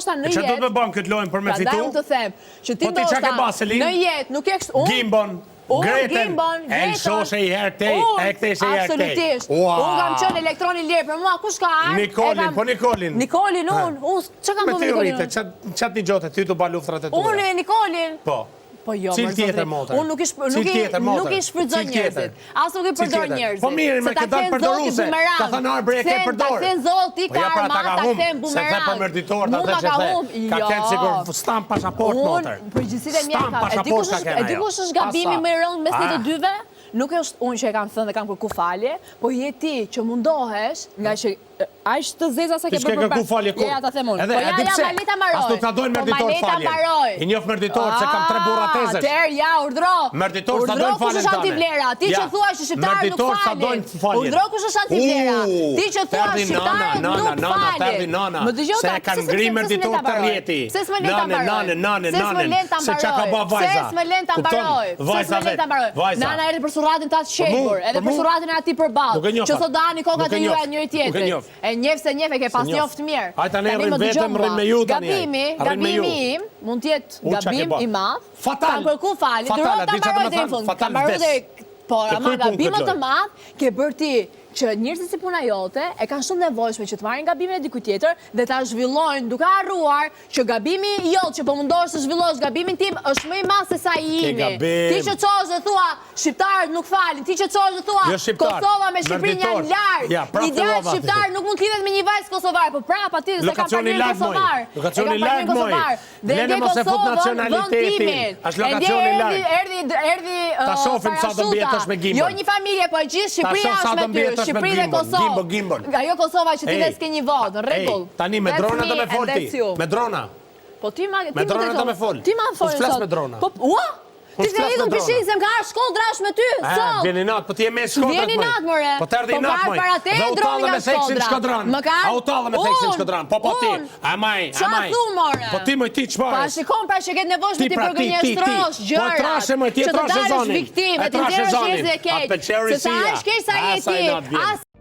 ndoshta në jetë. Çfarë do të bëjmë këtë lojën për me fitu? Prandaj unë të them që ti po ndoshta në jetë nuk je kështu. Unë Gimbon, Unë Gimbon, Gretën, e lëshoshe i herë këtej, e ktheshe i herë këtej. Absolutisht. Unë kam qenë elektron i lirë, për mua kush ka ardhur? Nikolin, po Nikolin. Nikolin unë, unë çka kam bërë me Nikolin? Me ty rrite, çat një gjote, ty të ba luftrat e tua. Unë me Nikolin. Po. Po jo, Cil tjetër motër? Unë nuk i nuk i nuk i shfrytëzoj njerëzit. As nuk i përdor njerëzit. Po mirë, me këtë dalë përdoruese. Ka thënë Arbri e ke përdor. Ta kthen Zoti po ja, pra, karma, ta kthen bumerang. Se the për mërditor, ta the që the. Ka jo. qenë sikur stamp pasaport motër. Unë përgjegjësitë e mia kam. E di kush është, e di kush është gabimi më i rëndë mes ne të ah. dyve? Nuk është unë që e kam thënë dhe kam kërku falje, po je ti që mundohesh, nga që Aq të zeza sa ke bërë për kërku falje kur? Ja, ta them unë. Edhe, Po ja, ja, ma le ta mbaroj. As nuk ta dojnë Po mërditor faljen. I njoh mërditor se kam tre burra tezësh. Atëherë, ja, urdhro. Mërditor s'ta dojnë faljen tane. kush është antivlera. Ti që thua që shqiptarët nuk falin. Urdhro kush është antivlera. Ti që thua shqiptarët nuk falin. Më dëgjo ta, se kanë ngri mërditor të rrjeti. Pse s'më lën ta mbaroj? Nane, nane, nane, nane. Se çka ka bë vajza. Pse s'më lën ta mbaroj? Pse s'më lën ta mbaroj? Nana erdhi për surratin tat qelbur, edhe për surratin e atij përballë. Që sot dani kokat e juaja njëri tjetrit. E njeh se njeh, e ke pas njoft mirë. Ai tani rrin vetëm, rrin me ju tani. Gabimi, gabimi im mund të jetë gabim i madh. Fatal. Kam kërku falje, duro ta mbaroj deri në fund. Fatal vdes. Por ama gabim më të madh ke bërë ti që njerëzit si puna jote e kanë shumë nevojshme që të marrin gabimin e dikujt tjetër dhe ta zhvillojnë duke harruar që gabimi jot që po mundohesh të zhvillosh gabimin tim është më i madh se sa i imi. Ti që çohesh dhe thua shqiptarët nuk falin, ti që çohesh dhe thua jo Kosova me Shqipërinë janë larg. Ja, një djalë shqiptar nuk mund të lidhet me një vajzë kosovare, po prapa ti se kam partnerin kosovar. E kam partnerin kosovar. Dhe Lene mos e fut nacionalitetin. Është lokacioni larg. Erdhi erdhi Ta shohim sa do mbijetosh me gimbon. Jo një familje, po e gjithë Shqipëria është me ty, Shqipëri dhe Kosovë. Gimbo, gimbon. Ajo Kosova që ti dhe s'ke një votë, në rregull. Tani me drona do me fol ti. Me drona. Po ti ma Me drona do me fol. Ti ma fol sot. me drona. Po ua? Ti s'ke ikur pishinë se më ka ardhur Shkodra është me ty, sot. Vjen inat, po ti je me Shkodrën. Vjen inat more. Po të erdhi po inat moj. Para te Dhe u droni talle nga me theksin Shkodra. shkodran. Më ka A u talle me theksin shkodran. Po po ti. Amaj, amaj. Qa thu more? Po ti moj ti çfarë? Pa shikon pra që ke të nevojshme Ti ti pra ti ti ti. përgënjeshtrosh Po e gjërat. trashe moj ti e Që të trashe dalësh zonin. viktimë, E të trashe nxjerrësh zonin. njerëzit e A keq. pëlqeu Se sa risia. aq keq sa A je sa ti. inat vjen. As.